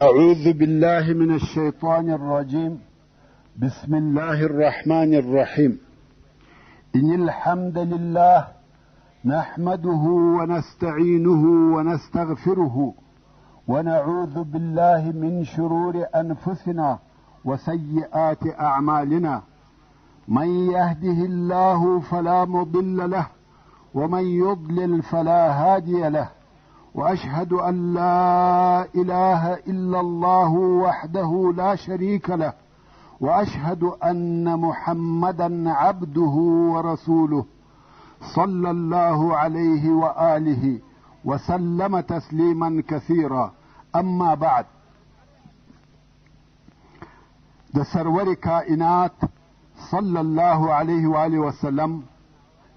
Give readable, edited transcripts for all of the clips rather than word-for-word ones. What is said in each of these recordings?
أعوذ بالله من الشيطان الرجيم. بسم الله الرحمن الرحيم. إن الحمد لله نحمده ونستعينه ونستغفره ونعوذ بالله من شرور أنفسنا وسيئات أعمالنا. من يهده الله فلا مضل له ومن يضلل فلا هادي له. وأشهد أن لا إله إلا الله وحده لا شريك له، وأشهد أن محمدا عبده ورسوله صلى الله عليه وآله وسلم تسليما كثيرا. أما بعد، د سرور کائنات صلی الله علیه وآله وسلم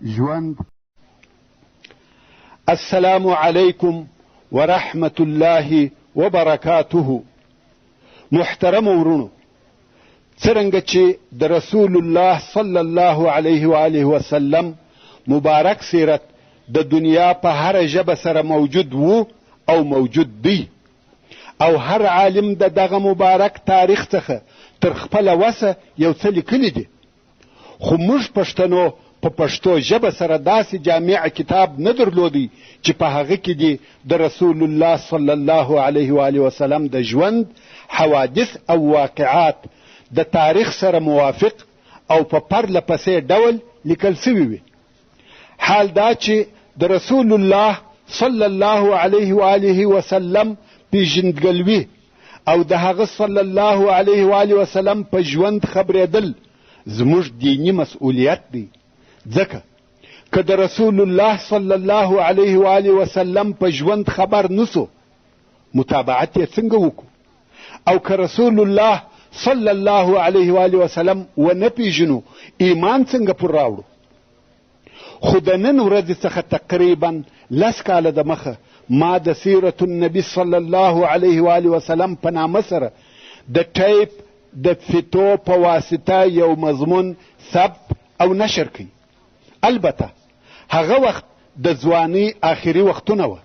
ژوند. السلام علیکم ورحمة الله وبرکاته. محترم ورونو، څرنګه چې د رسول الله صلی الله علیه وآله وسلم مبارک سیرت د دنیا په هره ژبه سره موجود وو او موجود دی، او هر عالم د دغه مبارک تاریخ څخه تر خپله وسه یو څه لیکلي دي، خو موږ پښتنو په پښتو ژبه سره داسې جامع کتاب نه درلودی چې په هغه کې دي د رسول الله صلی الله علیه وآله وسلم د ژوند حوادث او واقعات د تاریخ سره موافق او په پرله پسې ډول لیکل سوي وي. حال دا چې د رسول الله صلی الله علیه وآله وسلم پیژندګلوي او د هغه صلی الله علیه وآله وسلم په ژوند خبرېدل زموږ دیني مسؤلیت دی. ځکه که د رسول الله صلی الله علیه وآله وسلم په ژوند خبر نسو، متابعت یې څنګه وکړو؟ او که رسول الله صلی الله علیه وآله وسلم ونه پیژنو، ایمان څنګه پر راوړو؟ خو د نن ورځې څخه تقریبا 10 کاله د مخه ما د سیرت النبي صلی الله علیه وآله وسلم په نامه سره د ټیپ د فتو په واسطه یو مضمون ثبت او نشر کړ. البته هغه وخت د ځوانۍ آخري وختونه وه.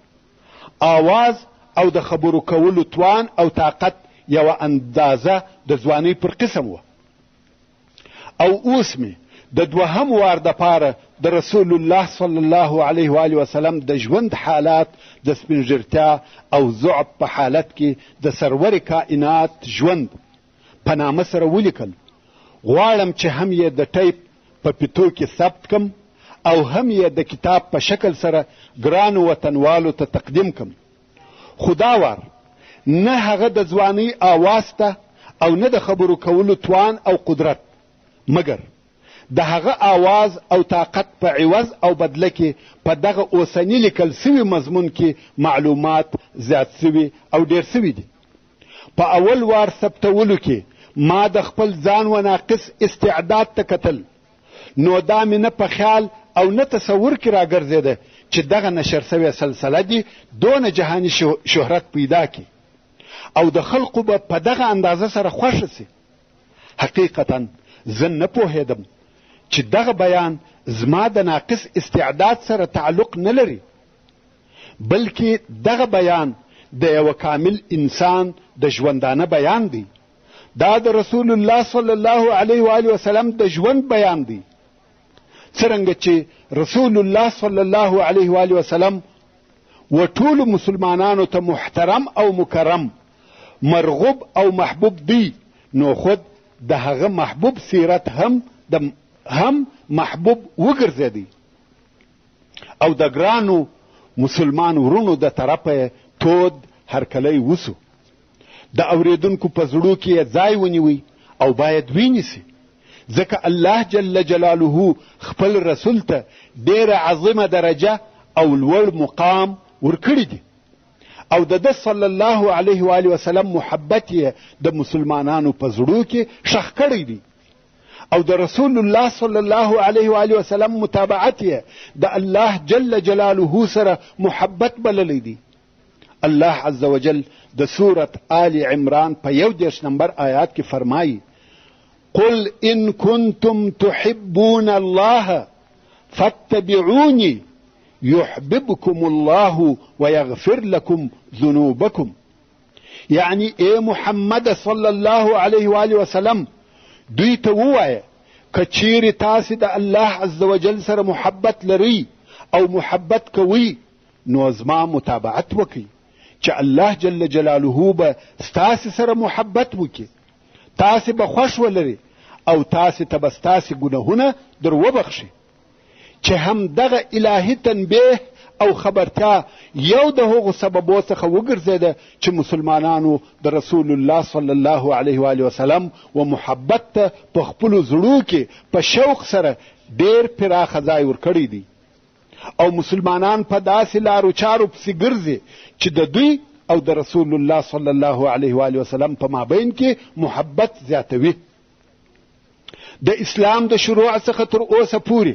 آواز او د خبرو کولو توان او طاقت یوه اندازه د ځوانۍ پر قسم وه. او اوس مې د دوهم وار دپاره د رسول الله صلی الله علیه وآله وسلم د ژوند حالات د سپینږیرتیا او ضعف په حالت کې د سرور کائنات ژوند په نامه سره ولیکل. غواړم چې هم یې د ټیپ په پیتو کې ثبت کم او هم یې د کتاب په شکل سره ګرانو وطنوالو ته تقدیم کم. خو دا وار نه هغه د ځوانۍ آواز ته او نه د خبرو کولو توان او قدرت، مګر د هغه آواز او طاقت په عوض او بدله کې په دغه اوسني لیکل سوي مضمون کې معلومات زیات سوي او ډېر سوي دي. په اول وار ثبتولو کې ما د خپل ځان و ناقص استعداد ته کتل، نو دا مې نه په خیال او نه تصور کې راګرځېده چې دغه نشر سوې سلسله دي دونه جهاني شهرت پیدا کړي او د خلقو به په دغه اندازه سره خوښه سي. حقیقتا زه نه پوهېدم چې دغه بیان زما د ناقص استعداد سره تعلق نه لري، بلکې دغه بیان د یوه کامل انسان د ژوندانه بیان دی. دا د رسول الله صلی الله علیه وآله وسلم د ژوند بیان دی. څرنګه چې رسول الله صلی الله علیه وآله وسلم و ټولو مسلمانانو ته محترم او مکرم، مرغوب او محبوب دی، نو خود د هغه محبوب سیرت هم محبوب وګرځېدی او د ګرانو مسلمان ورونو د طرفه یې تود هرکلی وسو. د اورېدونکو په زړو کې یې ځای ونیوی او باید وینیسي، ځکه الله جل جلاله خپل رسول ته ډېره عظیمه درجه او لوړ مقام ورکړي دي او د ده صلی الله علیه وآله وسلم محبت یې د مسلمانانو په زړو کې ښخ کړی دی او د رسول الله صلی الله علیه وآله وسلم متابعت یې د الله جل جلاله سره محبت بللی دی. الله عز وجل د سورت آل عمران په 31 نمبر آیات کې فرمایي: قل إن كنتم تحبون الله فاتبعوني يحببكم الله ويغفر لكم ذنوبكم. یعنی ای محمد صلی الله علیه و آله وسلم، دوی ته ووایه که چیرې تاسې د الله عز وجل سره محبت لرئ او محبت کوئ، نو زما متابعت وکړئ چې الله جل جلاله به ستاسې سره محبت وکړي، تاسې به خوښ ولري او تاسې ته به ستاسې ګناهونه در وبخښي. چې هم دغه الهي تنبیه او خبرتیا یو د هغو سببو څخه وګرځېده چې مسلمانانو د رسول الله صلی الله علیه و وسلم و محبت ته په خپلو زړو کې په شوق سره ډېر پراخه ځای ورکړی دی، او مسلمانان په داسې لارو چارو پسې ګرځي چې د دوی او د رسول الله صلی الله علیه و وسلم په مابین کې محبت زیاتوي. د اسلام د شروع څخه تر اوسه پورې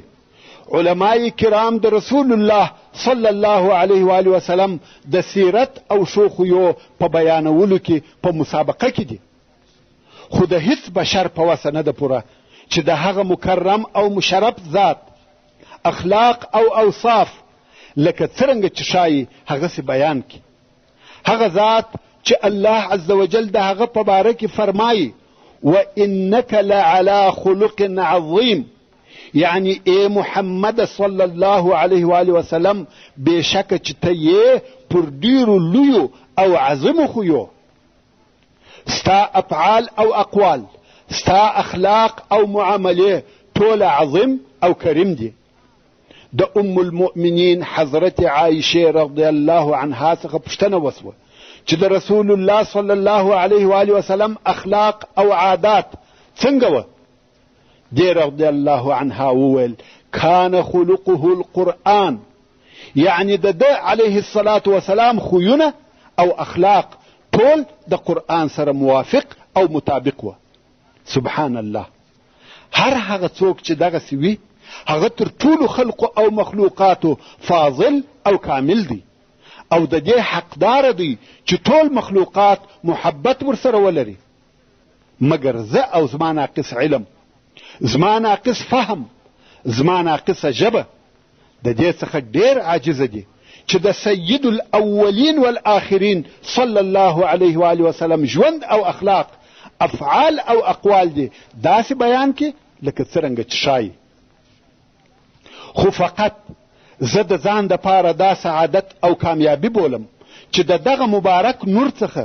علماء کرام د رسول الله صلی الله علیه و آله وسلم د سیرت او ښو خویو په بیانولو کې په مسابقه کې دي، خو د هیڅ بشر په وسه نه ده پوره چې د هغه مکرم او مشرف ذات اخلاق او اوصاف لکه څرنګه چې ښایي هغسې بیان کړي. هغه ذات چې الله عز وجل د هغه په باره کې فرمایي وانک لعلی خلق عظیم، یعنی ای محمد صلی الله علیه و آله وسلم، بېشکه چې ته یې پر ډېرو لویو او عظیمو خویو. ستا افعال او اقوال، ستا اخلاق او معاملې ټوله عظیم او کریم دي. د ام المؤمنین حضرت عایشې رضی الله عنها څخه پوښتنه وسوه چې د رسول الله صلی الله علیه و آله وسلم اخلاق او عادات څنګه وه؟ دې رضی الله عنها وویل کان خلقه القرآن، یعنی د ده علیه الصلاة وسلام خویونه او اخلاق ټول د قرآن سره موافق او مطابق وه. سبحان الله، هر هغه څوک چې دغسې وي هغه تر ټولو خلقو او مخلوقاتو فاضل او کامل دی، او د دې حقدار دی چې ټول مخلوقات محبت ورسره ولري. مګر زه او زما ناقص علم، زما ناقص فهم، زما ناقصه ژبه د دې څخه ډېر عاجزه دي چې د سید الاولین والآخرین صلی الله علیه و آله وسلم ژوند او اخلاق، افعال او اقوال دي داسې بیان کړي لکه څرنګه چې ښایي. خو فقط زه د ځان دپاره دا سعادت او کامیابي بولم چې د دغه مبارک نور څخه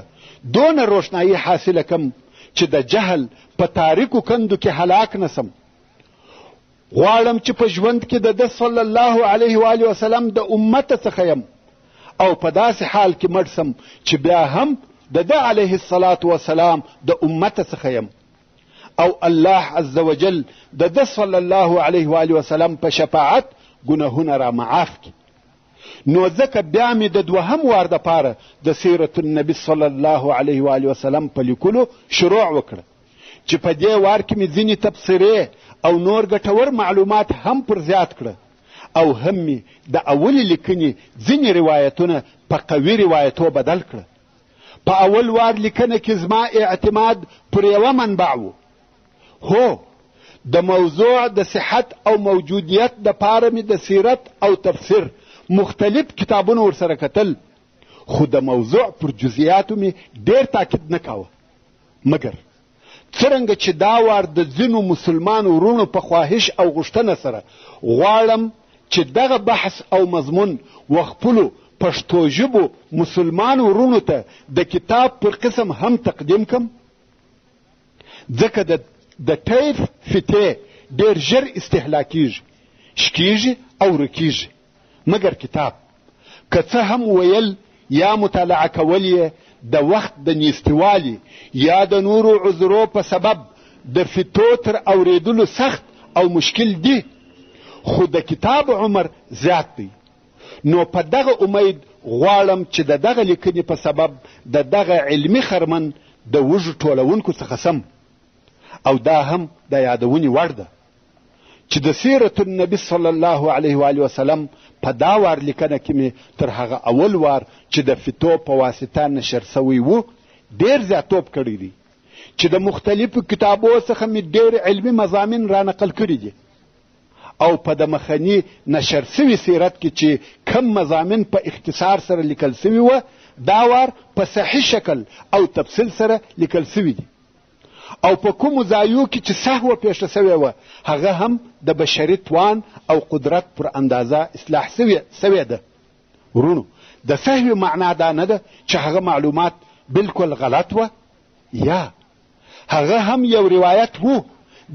دونه روښنایي حاصله کم چې د جهل په تاریکو کندو کې هلاک نه سم. غواړم چې په ژوند کې د ده صلی الله علیه و آله وسلم د امت څخه یم او په داسې حال کې مړ سم چې بیا هم د ده علیه الصلاة وسلام د امت څخه یم، او الله عز وجل د ده صلی الله علیه و آله وسلم په شفاعت ګناهونه را معاف کړي. نو ځکه بیا مې د دوهم وار دپاره د سیرت النبي صلی الله علیه و آله وسلم په لیکلو شروع وکړه چې په دې وار کې مې ځینې تبصرې او نور ګټور معلومات هم پر زیات کړه، او هم مې د اولې لیکنې ځینې روایتونه په قوي روایتو بدل کړه. په اول وار لیکنه کې زما اعتماد پر یوه منبع و. هو، د موضوع د صحت او موجودیت دپاره مې د سیرت او تفسیر مختلف کتابونه ورسره کتل، خو د موضوع پر جزئیاتو مې ډېر تاکید نه کاوه. مګر څرنګه چې دا وار د ځینو مسلمانو وروڼو په خواهش او غوښتنه سره غواړم چې دغه بحث او مضمون و خپلو پښتو ژبو مسلمانو وروڼو ته د کتاب پر قسم هم تقدیم کم، ځکه د ټیف فتې ډېر ژر استهلاکیږي، شکیږي او ورکیږي، مګر کتاب که څه هم ویل یا مطالعه کول یې د وخت د نیستوالي یا د نورو عذرو په سبب د فتو تر اورېدلو سخت او مشکل دي، خو د کتاب عمر زیات دی. نو په دغه امید غواړم چې د دغه لیکنې په سبب د دغه علمي خرمن د وږو ټولونکو څخه سم، او دا هم د یادونې وړ ده چې د سیرت النبي صلی الله علیه و آله وسلم په دا وار لیکنه کې مې تر هغه اول وار چې د فتو په واسطه نشر سوی و ډېر زیاتوب کړی دی، چې د مختلفو کتابو څخه مې ډېر علمي مضامین را نقل کړي دي، او په د مخني نشر سوي سیرت کې چې کم مضامین په اختصار سره لیکل سوي وه دا وار په صحیح شکل او تفصیل سره لیکل سوي دي او په کومو ځایو کې چې سهوه پېښه سوې وه هغه هم د بشري توان او قدرت پر اندازه اصلاح سوې ده. وروڼو، د سهوې معنا دا نه ده چې هغه معلومات بالکل غلط وه، یا هغه هم یو روایت وو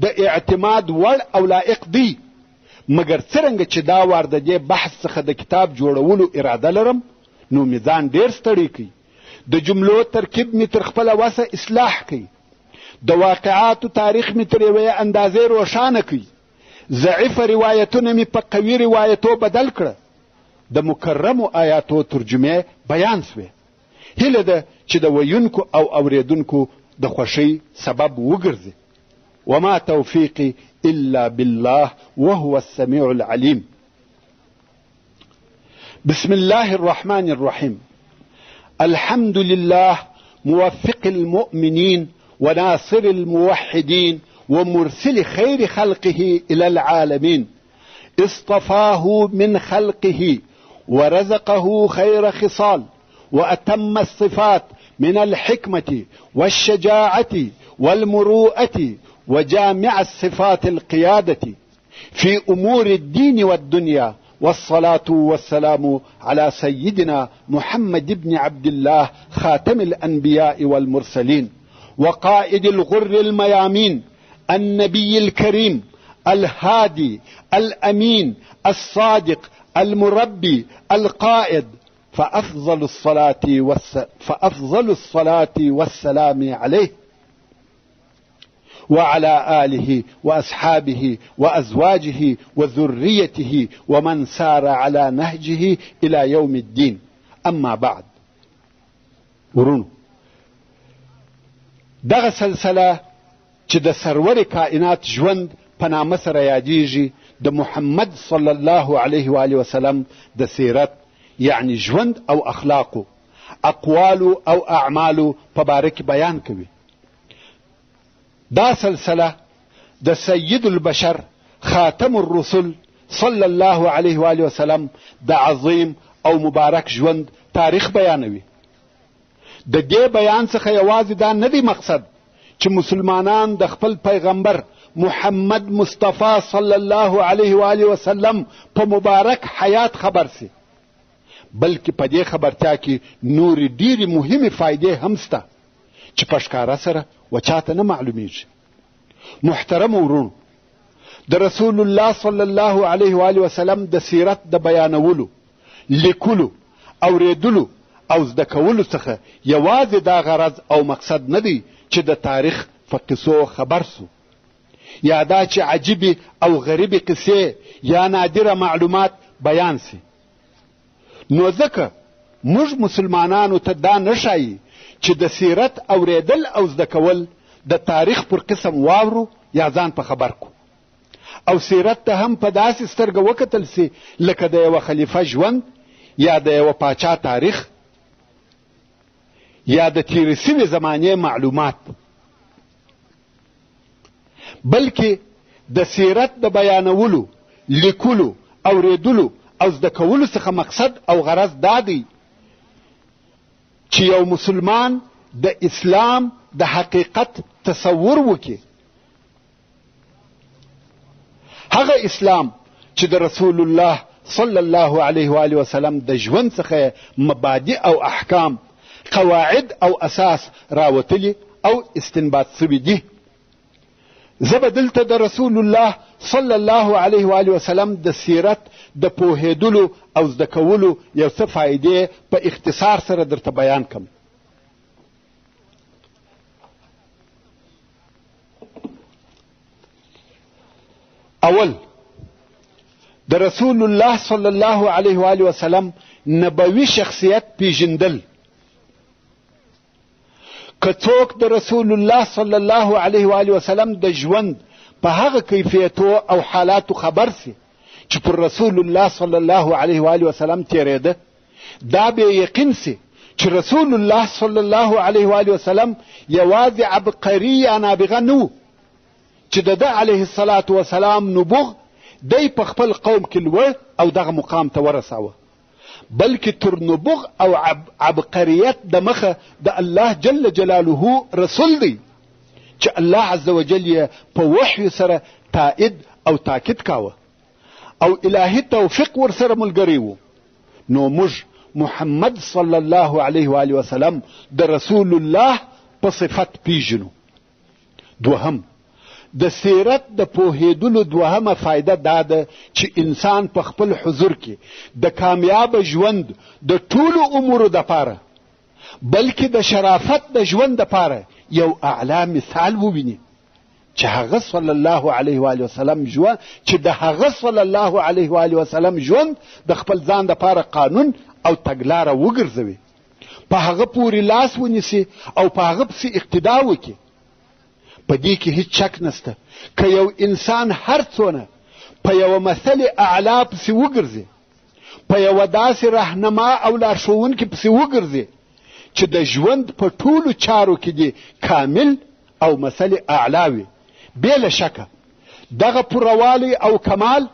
د اعتماد وړ او لایق دی، مګر څرنګه چې دا وار د دې بحث څخه د کتاب جوړولو اراده لرم نو مې ځان ډېر ستړی کړ، د جملو ترکیب مې تر خپله وسه اصلاح کړ، د واقعاتو تاریخ مې تر یوې اندازې روښانه کړ، ضعیفه روایتونه مې په قوي روایتو بدل کړه، د مکرمو آیاتو ترجمې بیان سوې. هیله ده چې د ویونکو او اوریدونکو د خوښۍ سبب وګرځي. وما توفیقي الا بالله وهو السمیع العلیم. بسم الله الرحمن الرحیم. الحمد لله موفق المؤمنين وناصر الموحدين ومرسل خير خلقه إلى العالمين، اصطفاه من خلقه ورزقه خير خصال وأتم الصفات من الحكمة والشجاعة والمروءة وجامع الصفات القيادة في أمور الدين والدنيا، والصلاة والسلام على سيدنا محمد بن عبد الله خاتم الأنبياء والمرسلين وقائد الغر الميامين، النبي الكريم الهادي الأمين الصادق المربي القائد، فأفضل الصلاة والسلام عليه وعلى آله وأصحابه وأزواجه وذريته ومن سار على نهجه إلى يوم الدين. أما بعد. ورونو، دغه سلسله چې د سرور کائنات ژوند په نامه سره یادیږي، د محمد صلی الله علیه و آله وسلم د سیرت یعنی ژوند او اخلاقو، اقوالو او اعمالو په باره کې بیان کوي. دا سلسله د سید البشر خاتم الرسل صلی الله علیه و آله وسلم د عظیم او مبارک ژوند تاریخ بیانوي. د دې بیان څخه یوازې دا نه دی مقصد چې مسلمانان د خپل پیغمبر محمد مصطفی صلی الله علیه و آله وسلم په مبارک حیات خبر سي، بلکې په دې خبرتیا کې نورې ډېرې مهمې فایدې هم سته چې په ښکاره سره و چاته نه معلومیږي. محترمو وروڼو، د رسول الله صلی الله علیه و آله وسلم د سیرت د بیانولو، لیکلو، اورېدلو او زده کولو څخه یوازې دا غرض او مقصد نه دی چې د تاریخ په قصو خبر سو، یا دا چې عجیبې او غریبې قصې یا نادره معلومات بیان سي. نو ځکه موږ مسلمانانو ته دا نه ښایي چې د سیرت اورېدل او زده کول د تاریخ پر قسم واورو یا ځان په خبر کو، او سیرت ته هم په داسې سترګه وکتل سي لکه د یوه خلیفه ژوند یا د یوه پاچا تاریخ یا د تېرې سوې زمانې معلومات، بلکې د سیرت د بیانولو، لیکلو، اورېدلو او زده کولو څخه مقصد او غرض دا دی چې یو مسلمان د اسلام د حقیقت تصور وکړي، هغه اسلام چې د رسول الله صلی الله علیه و آله وسلم د ژوند څخه مبادئ او احکام، قواعد او اساس راوتلي او استنباط سوي دي. زه به دلته د رسول الله صلی الله علیه و آله وسلم د سیرت د پوهېدلو او زده کولو یو څه فایدې په اختصار سره درته بیان کړم. اول، د رسول الله صلی الله علیه و آله وسلم نبوي شخصیت پیژندل. که څوک د رسول الله صلی الله علیه و آله وسلم د ژوند په هغه کیفیتو او حالاتو خبر سي چې پر رسول الله صلی الله علیه و آله وسلم تېرېده، دا به یقین سي چې رسول الله صلی الله علیه و آله وسلم یوازې عبقري یا نابغه نه و چې د ده علیه الصلاة وسلام نبوغ دی په خپل قوم کې لوړ او دغه مقام ته ورساوه. بلکې تر نبوغ او عبقریت د مخه د الله جل جلاله رسول دی چې الله عز وجل یې په وحی سره تائید او تاکید کاوه او الهي توفیق ورسره ملګری وو. نو موږ محمد صلی الله علیه و آله وسلم د رسول الله په صفت پیژنو. دوهم، د سیرت د پوهېدلو دوهمه فایده دا ده چې انسان په خپل حضور کې د کامیابه ژوند د ټولو امورو دپاره، بلکې د شرافت د ژوند دپاره یو اعلی مثال وویني چې هغه صلی الله علیه و وسلم ژوند چې د هغه صلی الله علیه و آله وسلم ژوند د خپل ځان دپاره قانون او تګلاره وګرځوي، په هغه پورې لاس ونیسي او په هغه پسې اقتدا وکړي. په دې کې هیڅ شک نشته که یو انسان هر څونه په یوه مثل اعلی پسې وګرځي، په یوه داسې رهنما او لارښوونکي پسې وګرځي چې د ژوند په ټولو چارو کې دې کامل او مثل اعلی وي، بې له شکه دغه پوره او کمال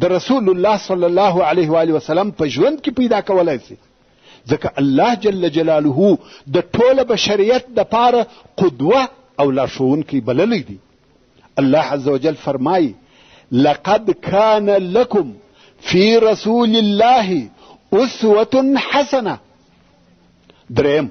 د رسول الله صلی الله علیه و وسلم په ژوند کې پیدا کولای سي، ځکه الله جل جلاله د ټوله بشریت دپاره قدوه او لارښوونکی بللی دی. الله عز وجل فرمایي: لقد كان لكم في رسول الله اسوة حسنة. دریم،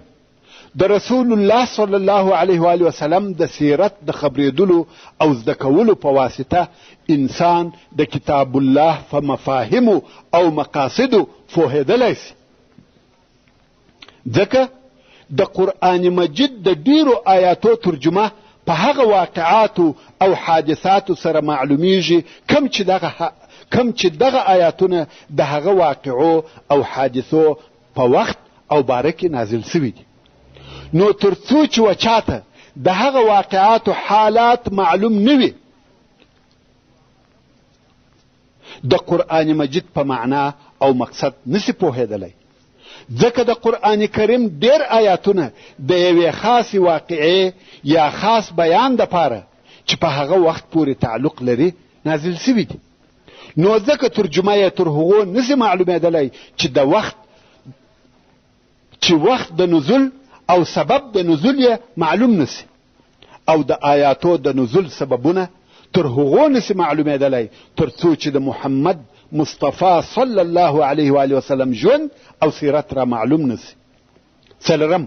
د رسول الله صلی الله علیه و وسلم د سیرت د خبرېدلو او زده کولو په واسطه انسان د کتاب الله په مفاهیمو او مقاصدو پوهېدلی سي، ځکه د قرآن مجید د ډیرو آیاتو ترجمه په هغه واقعاتو او حادثاتو سره معلومیږي کم چې دغه آیاتونه د هغه واقعو او حادثو په وخت او باره کې نازل سوي دي. نو تر څو چې و چاته د هغه واقعاتو حالات معلوم نه وي، د قرآن مجید په معنا او مقصد نسی پوهېدلی، ځکه د قرآن کریم ډېر آیاتونه د یوې خاصې واقعې یا خاص بیان دپاره چې په هغه وخت پورې تعلق لري نازل سوي دي. نو ځکه ترجمه یې تر هغو نسی معلومېدلی چې د وخت چې وخت د نزول او سبب د نزول یې معلوم نسی، او د آیاتو د نزول سببونه تر هغو نسی معلومېدلی تر څو چې د محمد مصطفی صلی الله علیه و وسلم ژوند او سیرت را معلوم نسی. څلورم،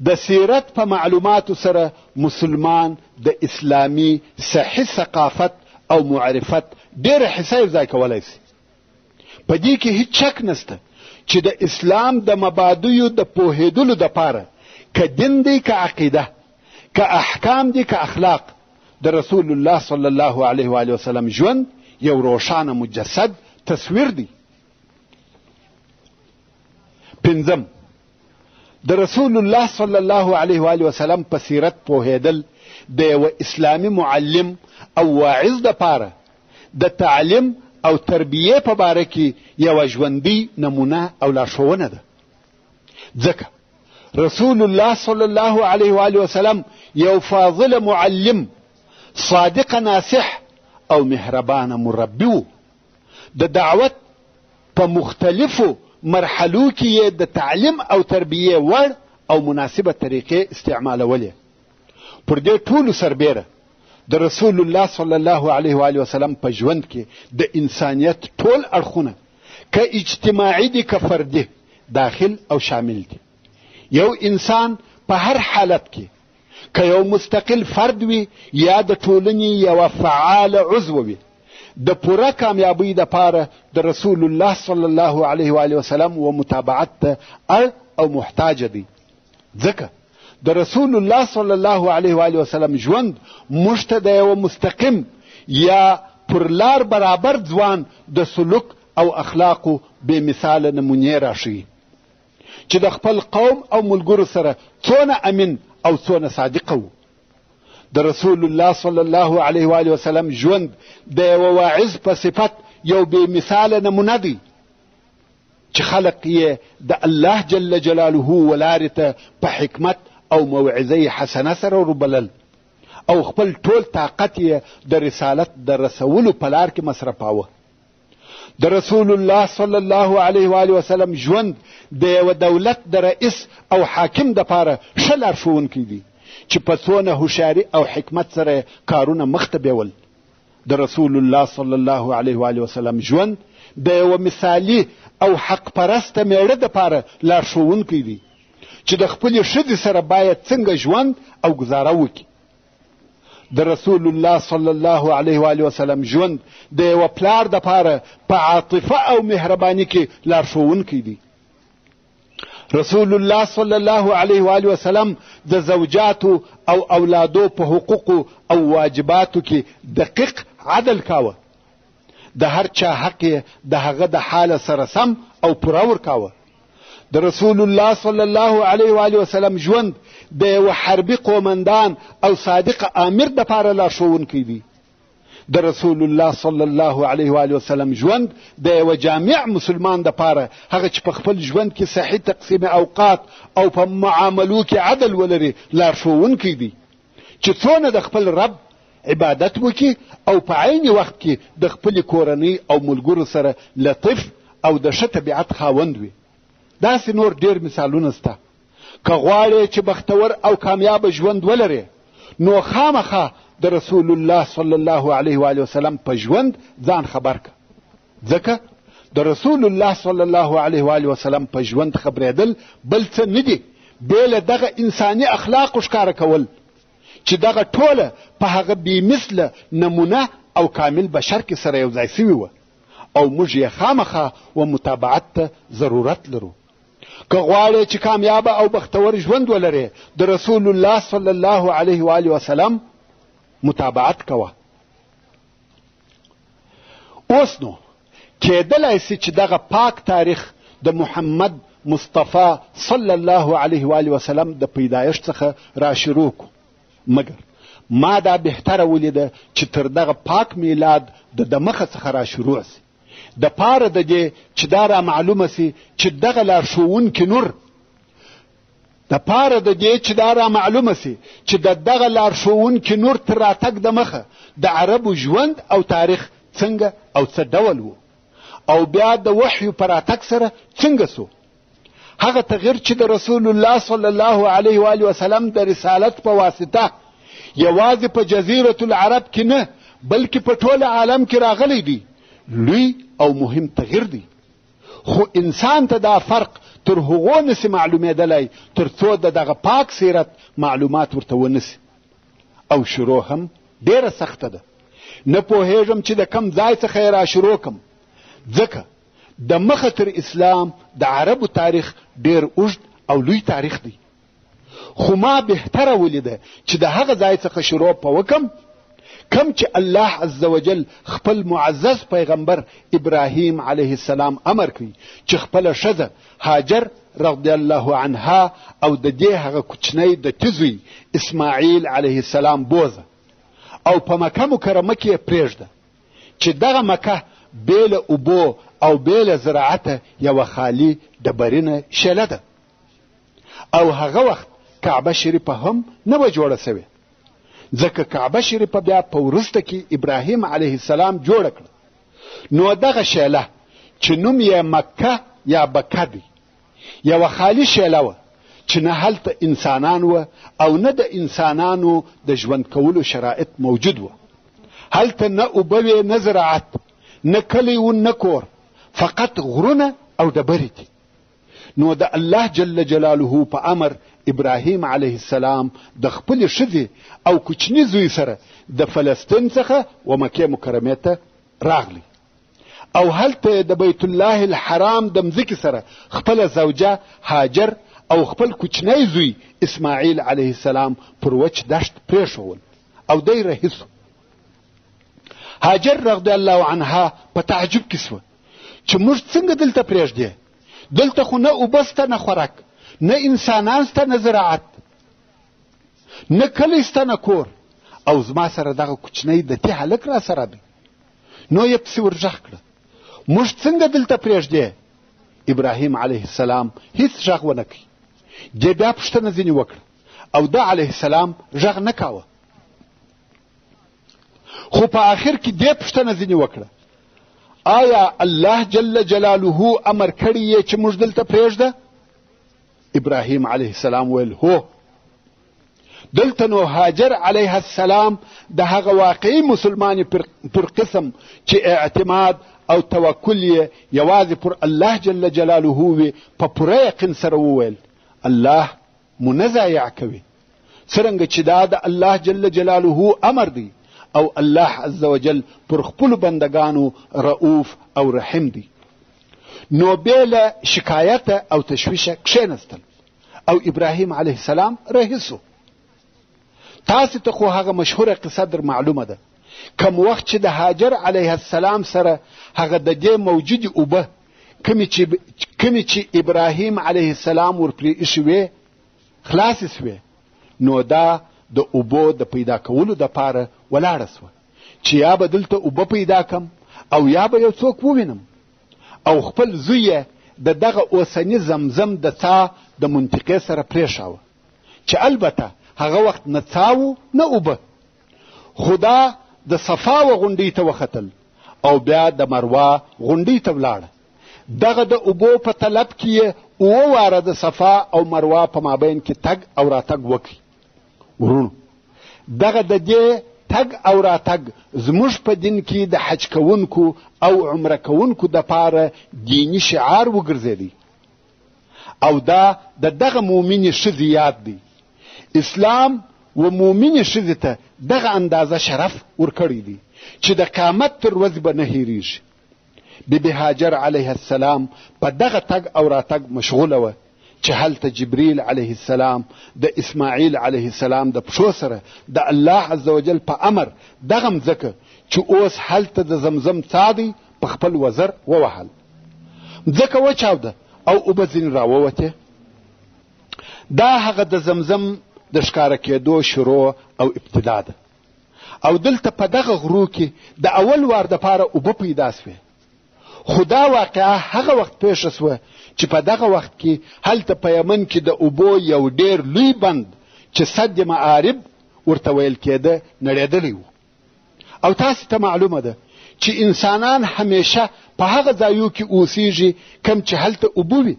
د سیرت په معلوماتو سره مسلمان د اسلامي صحي ثقافت او معرفت ډېره حصه یوځای کولی سي. په دې کې هیڅ شک نسته چې د اسلام د مبادیو د پوهېدلو دپاره که دین دی که عقیده، که احکام دي که اخلاق، د رسول الله صلی الله علیه و وسلم ژوند یو روښانه مجسد تصویر دی. پنځم، د رسول الله صلی الله علیه و وسلم په سیرت پوهېدل د یوه اسلامي معلم او واعظ دپاره د تعلیم او تربیې په باره کې یوه ژوندۍ نمونه او لارښوونه ده، ځکه رسول الله صلی الله علیه و وسلم یو فاضل معلم، صادق ناصح او مهربانه مربي و. د دعوت په مختلفو مرحلو کې یې د تعلیم او تربیې وړ او مناسبه طریقې استعمالولې. پر دې ټولو سربېره د رسول الله صلی الله علیه و وسلم په ژوند کې د انسانیت ټول اړخونه که اجتماعي دي که فردي داخل او شامل دي. یو انسان په هر حالت کې که یو مستقل فرد وي یا د ټولنې یوه فعاله عضو وي، د پوره کامیابۍ دپاره د رسول الله صلی الله علیه و وسلم و متابعت ته اړ او محتاج دی، ځکه د رسول الله صلی الله علیه و وسلم ژوند موږ ته د یوه مستقیم یا پر لار برابر ځوان د سلوک او اخلاقو بې مثاله نمونې راښیي چې د خپل قوم او ملګرو سره څونه امین او څونه صادقه وو. د رسول الله صلی الله علیه و وسلم ژوند د یوه واعظ په صفت یو بې مثاله نمونه دی چې خلق یې د الله جل جلاله ولارې ته په حکمت او موعظه حسنه سره وربلل او خپل ټول طاقت یې د رسالت د رسولو په لار کې مصرفاوه. د رسول الله صلی الله علیه و آله وسلم ژوند د یوه دولت د رئیس او حاکم دپاره ښه لارښوونکی دی چې په څونه هوښیاري او حکمت سره کارونه مخته بیول. د رسول الله صلی الله علیه و آله وسلم ژوند د یوه مثالي او حق پرسته میړه دپاره لارښوونکی دی چې د خپلې ښځې سره باید څنګه ژوند او ګزاره وکړي. د رسول الله صلی الله علیه و آله وسلم ژوند د یوه پلار دپاره په عاطفه او مهرباني کې لارښوونکی دی. رسول الله صلی الله علیه و آله وسلم د زوجاتو او اولادو په حقوقو او واجباتو کې دقیق عدل کاوه. د هر چا حق یې د هغه د حاله سره سم او پوره ورکاوه. د رسول الله صلی الله علیه و آله وسلم ژوند د یوه حربي قومندان او صادق آمر دپاره لارښوونکی دی. د رسول الله صلی الله علیه و آله وسلم ژوند د یوه جامع مسلمان دپاره، هغه چې په خپل ژوند کې صحیح تقسیم اوقات او په معاملو کې عدل ولري، لارښوونکی دی چې څونه د خپل رب عبادت وکړي او په عین وخت کې د خپلې کورنۍ او ملګرو سره لطیف او د ښه طبیعت خاوند وي. داسې نور ډېر مثالونه سته. که غواړې چې بختور او کامیابه ژوند ولرې نو خامخا د رسول الله صلی الله علیه و وسلم په ژوند ځان خبر که، ځکه د رسول الله صلی الله علیه و وسلم په ژوند خبرېدل بل څه نه دي بې له دغه انساني اخلاقو ښکاره کول چې دغه ټوله په هغه بې مثله نمونه او کامل بشر کې سره یو ځای سوي وه او موږ یې خامخا و متابعت ته ضرورت لرو. که غواړې چې کامیابه او بختور ژوند ولرې د رسول الله صلی الله علیه و آله وسلم متابعت کوه. اوس نو کېدلای سي چې دغه پاک تاریخ د محمد مصطفی صلی الله علیه و آله وسلم د پیدایښت څخه را شروع کو، مګر ما دا بهتره ولیده چې تر دغه پاک میلاد د دمخه څخه را شروع سي، د پاره د دې چې دا را معلومه سي چې دغه لارښوونکي نور د پاره د دې چې دا را معلومه سي چې د دغه لارښوونکي نور تر راتګ د مخه د عربو ژوند او تاریخ څنګه او څه ډول و او بیا د وحیو په راتګ سره څنګه سو. هغه تغییر چې د رسول الله صلی الله علیه و آله وسلم د رسالت په واسطه یوازې په جزیرة العرب کې نه بلکې په ټول عالم کې راغلی دی، لوی او مهم تغییر دی. خو انسان ته دا فرق تر هغو نسي معلومېدلی تر څو د دغه پاک سیرت معلومات ورته ونسي، او شروع هم ډېره سخته ده. نه پوهېږم چې د کم ځای څخه یې را شروع کم، ځکه د مخه تر اسلام د عربو تاریخ ډېر اوږد او لوی تاریخ دی. خو ما بهتره ولیده چې د هغه ځای څخه شروع په وکم کم چې الله عز وجل خپل معزز پیغمبر ابراهیم علیه السلام امر کوي چې خپله ښځه هاجر رضی الله عنها او د دې هغه کوچنی د تي زوی اسماعیل علیه السلام بوزه او په مکه مکرمه کې یې پرېږده چې دغه مکه بې له اوبو او بې له زراعته یوه خالي ډبرینه شیله ده او هغه وخت کعبه شریفه هم نه وه جوړه سوې، ځکه کعبه شریفه بیا په وروسته کې ابراهیم علیه السلام جوړه کړه. نو دغه شیله چې نوم یې مکه یا بکه دی، یوه خالي شیله وه چې نه هلته انسانان وه او نه د انسانانو د ژوند کولو شرایط موجود وه. هلته نه اوبه وې، نه زراعت، نه کلی و، نه کور، فقط غرونه او ډبرې دي. نو د الله جل جلاله په امر ابراهیم علیه السلام د خپلې ښځې او کوچني زوی سره د فلسطین څخه و مکې مکرمې ته راغلی او هلته د بیت الله الحرام د مځکې سره خپله زوجه هاجر او خپل کوچنی زوی اسماعیل علیه السلام پر وچ دښت پرېښول او دی رهي سو. هاجر رضی الله عنها په تعجب کې سوه چې موږ څنګه دلته پرېږدې، دلته خو نه اوبه سته، نه خوراک، نه انسانان سته، نه زراعت، نه کلی سته، نه کور، او زما سره دغه کوچنی د تي هلک را سره دی. نو یې پسې ورږغ کړه، موږ څنګه دلته پرېږدې؟ ابراهیم علیه السلام هیڅ غږ ونه کړ. دې بیا پوښتنه ځینې وکړه او ده علیه السلام غږ نه کاوه. خو په آخر کې دې پوښتنه ځینې وکړه آیا الله جل جلاله امر کړی یې چې موږ دلته پرېږده؟ ابراهیم علیه السلام ویل هو. دلته نو هاجر علیه السلام د هغه واقعي مسلمانې پر قسم چې اعتماد او توکل یې یوازې پر الله جل جلاله وي په پوره یقین سره وویل الله مو نه ضایع کوي، څرنګه چې دا د الله جل جلاله امر دی او الله عز وجل پر خپلو بندګانو رؤوف او رحیم دی. نو بې له شکایته او تشویشه کښېنستل او ابراهیم علیه السلام رهي سو. تاسې ته خو هغه مشهوره قصه در معلومه ده، کم وخت چې د هاجر علیه السلام سره هغه د دې موجودې اوبه کومې چې ابراهیم علیه السلام ورپرې ایښې وې خلاصې سوې، نو دا د اوبو د پیدا کولو دپاره ولاړه سوه چې یا به دلته اوبه پیدا کم او یا به یو څوک ووینم، او خپل زوی یې د دغه اوسني زمزم د څاه د منطقې سره پرېښاوه چې البته هغه وخت نه څاه و نه اوبه، خو دا د صفا و غونډۍ ته وختل او بیا د مروا غونډۍ ته ولاړه. دغه د اوبو په طلب کې یې اووه واره د صفا او مروا په مابین کې تګ او راتګ وکړي. وروڼو، دغه د دې تګ او راتګ زموږ په دین کې د حج کوونکو او عمره کوونکو دپاره دیني شعار وګرځېدی او دا د دغه مؤمنې ښځې یاد دی. اسلام و مؤمنې ښځې ته دغه اندازه شرف ورکړی دی چې د قیامت تر ورځې به نه هېرېږي. بی بی هاجر علیه السلام په دغه تګ او راتګ مشغوله وه چې هلته جبریل علیه السلام د اسماعیل علیه السلام د پښو سره د الله عز وجل په امر دغه مځکه چې اوس هلته د زمزم څاه دی په خپل وزر ووهل. مځکه وچاوده او اوبه ځینې راووتې. دا هغه د زمزم د ښکاره کېدو شروع او ابتدا ده او دلته په دغه غرو کې د اول وار دپاره اوبه پیدا سوې. خو دا واقعه هغه وخت پېښه سوه چې په دغه وخت کې هلته په یمن کې د اوبو یو ډېر لوی بند چې سد معارب ورته ویل کېده نړېدلی و. او تاسې ته معلومه ده چې انسانان همیشه په هغه ځایو کې اوسیږي کم چې هلته اوبه وي،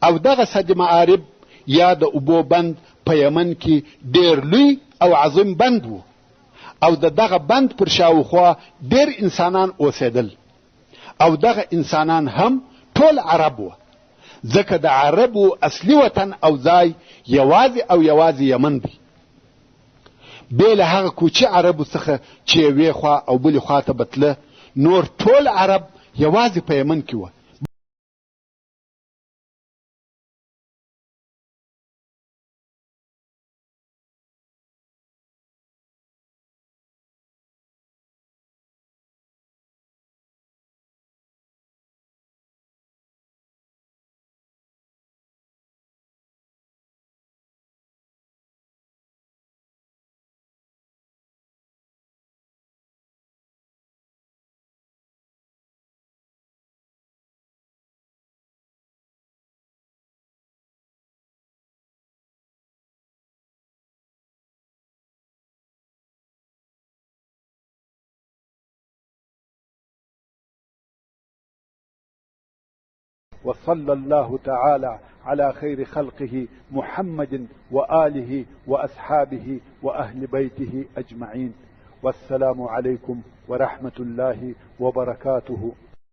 او دغه سد معارب یا د اوبو بند په یمن کې ډېر لوی او عظیم بند و او د دغه بند پر شاوخوا ډېر انسانان اوسېدل او دغه انسانان هم ټول عرب وه، ځکه د عربو اصلي وطن او ځای یوازې او یوازې یمن دی، بې له هغه کوچي عربو څخه چې یوې خوا او بلې خوا ته به تله، نور ټول عرب یوازې په یمن کې وه. وصلى الله تعالى على خير خلقه محمد وآله وأصحابه وأهل بيته أجمعين، والسلام عليكم ورحمة الله وبركاته.